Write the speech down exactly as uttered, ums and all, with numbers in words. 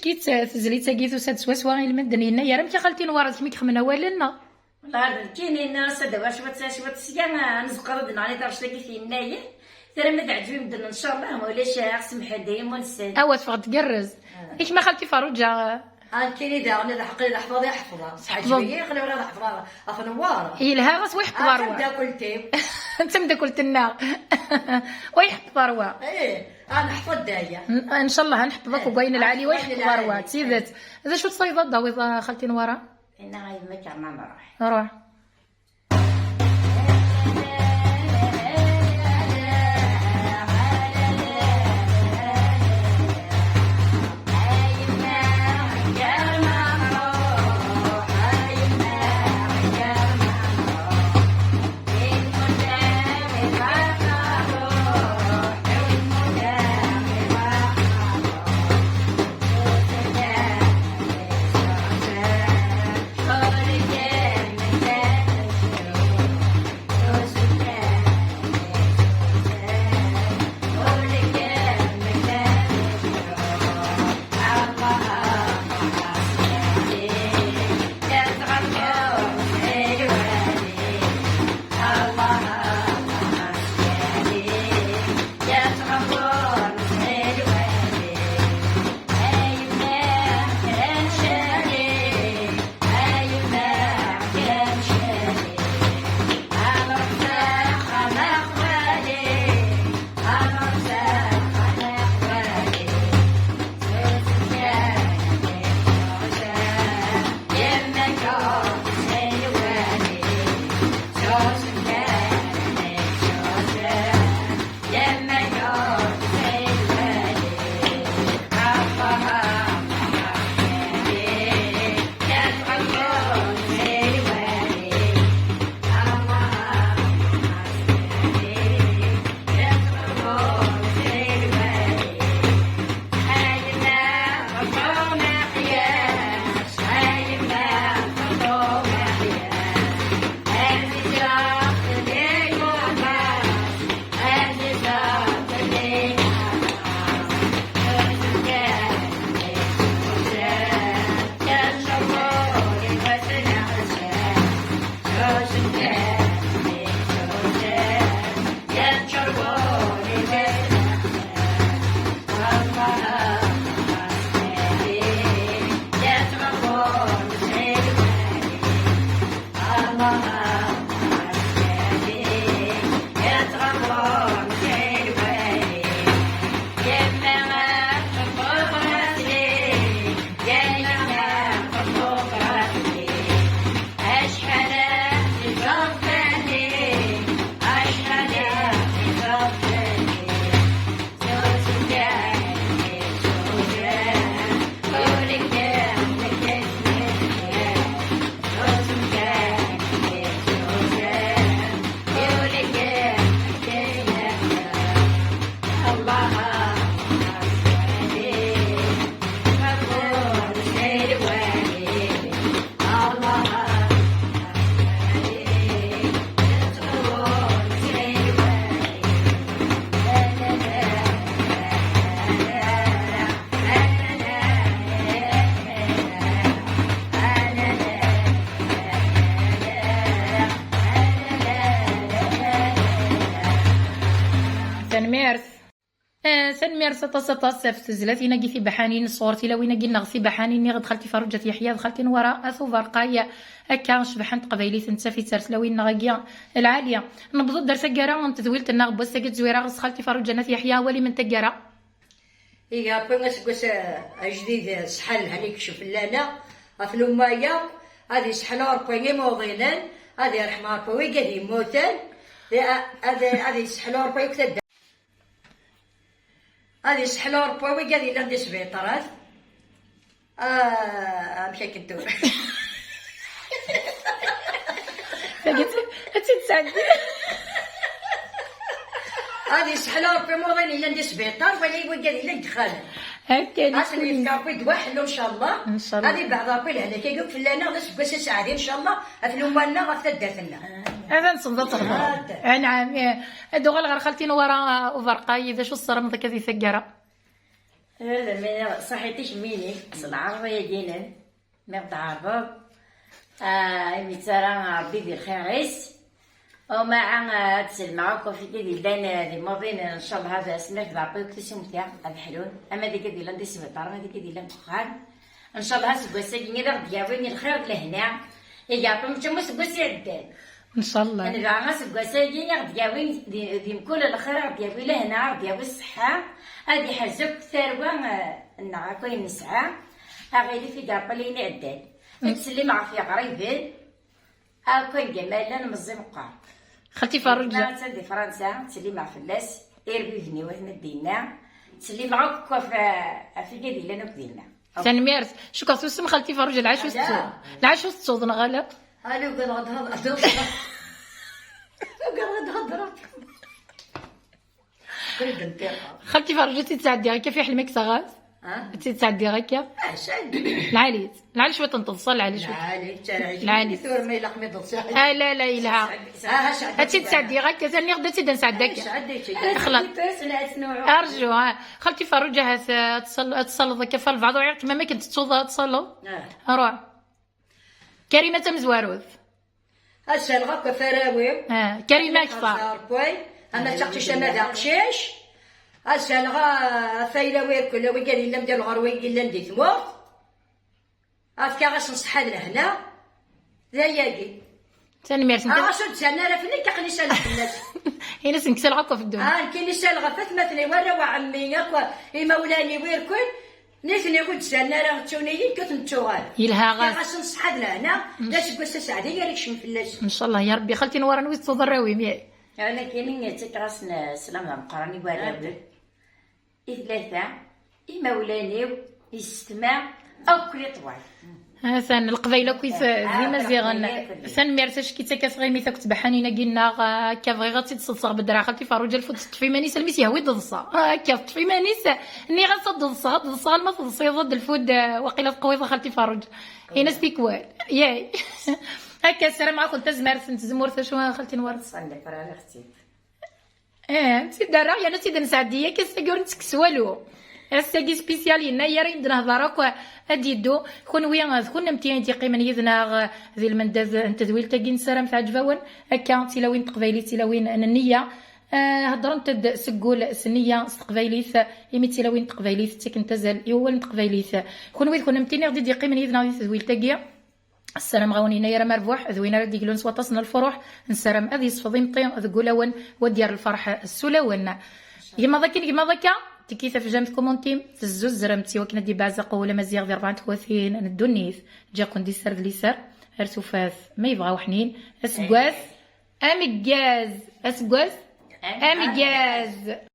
Kit tezlit-agi tusa-d swaswa i lmend n yennayer. Amek a xalti Newwara, d kemm i yexmen awalen, neɣ? Wala, d nekkini, nniɣ-as ad awiɣ cwiṭ, cwiṭ sya, ad nzeqqer ad d-neɣli taɣect-agi f yennayer. Tura ma teɛǧeb i medden, ncallah, ma ulac, aɣ-semḥen-d ay imunsen. Awa, teffeɣ-d tgerrez. I kemm a xalti Farruǧa? A nekkini daɣen, ad ḥqi leḥfaḍ i ḥefḍeɣ. Teḥfḍeḍ? Ɛǧeb-iyi, xli ur ad ḥefḍeɣ ɣef Newwara. Yelha, ɣas wa iḥefḍ ar wa. Tameddakelt-iw. D tameddakelt-nneɣ. Wa iḥefḍ ar wa. Ih, ad neḥfeḍ daya. N-, ncallah ad nḥefḍ akk deg wayen lɛali, wa iḥefḍ ar wa. D tidet. D acu tesɛiḍ ad d-tawiḍ, a xalti Newwara? Inna a yemma Kerma nruḥ. Ruḥ. Tanemmirt. Ah, tanemmirt aṭas, aṭas ɣef tezlatin-agi tibeḥḥanin sɣur tilawin-agi-nneɣ tibeḥḥanin-nni d xalti Ferruǧa At Yeḥya d xalti Newwara At Uberqay. Akka cebḥent teqbaylit, nettaf-itt ar tlawin-nneɣ-agi lɛali. Newweḍ-d ar taggara n tedwilt-nneɣ n wass-agi n Tezwira ɣer-s xalti Ferruǧa n At Yeḥya, awal-im n taggara. Iga Ṛebbi aseggas, eh, ajdid, eh, ṣṣeḥḥa lhan ikcem fell-aneɣ, ɣef lumma-ya, ad iseḥlu Ṛebbi imuḍinen, ad irḥem Ṛebbi wigad yemmuten, eh, ad, ad iseḥlu Ṛebbi akk tadda-, ad iseḥlu Ṛebbi wigad yellan di sbiṭarat. Ah, amek akken tura? Tagi ad tt-, ad tt-id-sɛeddi. Ad iseḥlu Ṛebbi imuḍin yellan di sbiṭar, wala i wigad yellan deg ixxamen. Akka i Ad sen-yefk Ṛebbi ddwa ḥellu, ncallah. Ncallah. Ad ibeɛɛed Ṛebbi lehlak-agi akk fell-aneɣ, d aseggas aseɛdi, ncallah, ɣef lumma-nneɣ, ɣef taddart-nneɣ. Ad nṣebd ad teḥḍer. Ad. Anɛam, ih. Ad uɣal ɣer xalti Newwara Uberqay, d acu tessarameḍ akka di taggara? Saḥit i kemmini s lɛerḍ-agi-inem, mi ɣ-d-tɛerḍeḍ, ah, imi ttara Ṛebbi di lxir-is. Umaɛa, ah, ad sellmeɣ akk ɣef igad yellan, ah, di Muḍin, ncallah ad asmi ad ṛebbi akk tisumta ad ḥlun, ama d igad yellan di sbiṭar, ama d igad yellan deg uxxam. Ncallah aseggas-agi ad aɣ-d-yawi i lxir d lehna, iga ṛebbi mačči am useggas iɛeddan. Ncallah. Nebɣa aseggas-agi ad aɣ-d-yawi di, di mkul lxir, ad aɣ-d-yawi lehna, ad aɣ-d-yawi ṣṣeḥḥa, ad iḥrez akk tarwa, eh, nneɣ akk ayen nesɛa, aɣilif i iɛeṭṭel ayen iɛeddan. Ad tsellim ɣef yeɣriben, akk aneggamal-a n meẓẓi meqqar. Xalti Ferruǧa. Attan di Fransa, ttsellimeɣ fell-as, irbiben-iw atma d dinna, ttsellimeɣ akk ɣef, ɣef igad yellan akk dinna. Tanemmirt. Cukkeɣ tusem xalti Ferruǧa, lɛac ur tettu. Lɛac ur tettuḍ, neɣ ala? Ala, ugadeɣ ad hedreɣ. Ugadeɣ ad hedreɣ. Qrib nṭiqeɣ. Xalti Ferruǧa, ad tt-id-sɛeddiɣ akka fiḥel ma kkseɣ-as? Ha? Ad tt-id-sɛeddiɣ akka? Ah, sɛeddi. Lɛali. Lɛali cwiṭ n teḍsa, lɛali cwiṭ. Lɛali, tura ma ilaq mi d-teḍsa. Ah, la, la, yelha. Ad tt-id-sɛeddiɣ akka, taniɣ-d ad tt-id-nesɛeddi akka. Xlaṣ. Arju, ha. Xalti Ferruǧa, ahat, eh, ad tsal-, ad tsalleḍ akka ɣef lbeɛḍ, uɛiɣ-kem am akken tettuḍ ad tsalleḍ. Ah. Ruḥ. Karima tamezwarut. Ad saleɣ akk ɣef arraw-iw. Ah, Karima akter. Rebbi, ama d taqcict ama d aqcic. Ad saleɣ ɣef ayla-w irkel, a wigad yellan di lɣerwa yellan di tmurt. Ad fkeɣ-asen ṣṣeḥḥa d lehna. D ayagi. Tanemmirt. Ah, ɣas ur d-salen ara fell-i, aql-i saleɣ fell-as. Ini-asen kkseɣ akk ɣef ddunit. Ah, nekkini saleɣ ɣef atmaten-iw, arraw, ɛemmi, akk imawlan-iw irkel. Nitni ur d-salen ara, ttun-iyi-d, kkaten ttuɣal. Yelha, ɣas. Fkiɣ-asen ṣṣeḥḥa d lehna, d aseggas aseɛdi ara yekcem fell-asen. Ncallah, ya Rebbi. Xalti Newwara, anwa i tettuḍ arraw-im, yak? Ala, kini ttakkeɣ-asen sslam d ameqqran i warraw-iw, i tlata, imawlan-iw, yessetma, akk leṭwal. Atan, Leqbayel akk i t-, d Imaziɣen. Tanemmirt, acki d takka tɣimit akk tbeḥḥanin-agi-nneɣ, akka bɣiɣ ad tt-id-sseḍseɣ bedreɣ, xalti Ferruǧa, Lfud teṭṭef iman-is almi s-yehwa i d-ḍsa. Ah, akka, teṭṭef iman-is, nniɣ-as ad ḍseɣ, ad ḍseɣ alma teḍsiḍ-d Lfud, eh, waqila teqwiḍ a xalti Ferruǧa. Ini-as tikwal. Yay. Akka, ssarameɣ-akent tazmert n tzemmurt, acu a xalti Newwara? Ṣṣan d afrar, a xti. Eh, ad tt-id-rreɣ, yerna ad tt-id-nesɛeddi, akka ass-agi ur nettekkes walu. Ass-agi spécial, yennayer ayen d-nehḍer akk ad d-yeddu. Kunwi d kunemti i d-yeqqimen yid-neɣ di lmendad n tedwilt-agi, nessaram teɛǧeb-awen. Akka, d tilawin n teqbaylit, tilawin n nniya. Eh, heddrent-d seg wul s nniya s teqbaylit, imi d tilawin n teqbaylit ttakent azal i wawal n teqbaylit. Kunwi d kunemti i ɣ-d-yeqqimen yid-neɣ di tedwilt-agi. Ssarameɣ-awen yennayer amerbuḥ, d win ara d-iglun s waṭas n lefruḥ. Nessaram ad yesfeḍ imeṭṭi deg ulawen, u ad d-yerr lferḥ s ulawen. Gma d akken, gma d akka, tekki tafejjant kumuntim, tezzuzremt i wakken ad d-ibeɛzaq wul amaziɣ di rebɛa n tekwatin n ddunit. Ǧǧiɣ-ken di sser d liser, ar tufat ma yebɣa uḥnin. Aseggas ameggaz, aseggas ameggaz.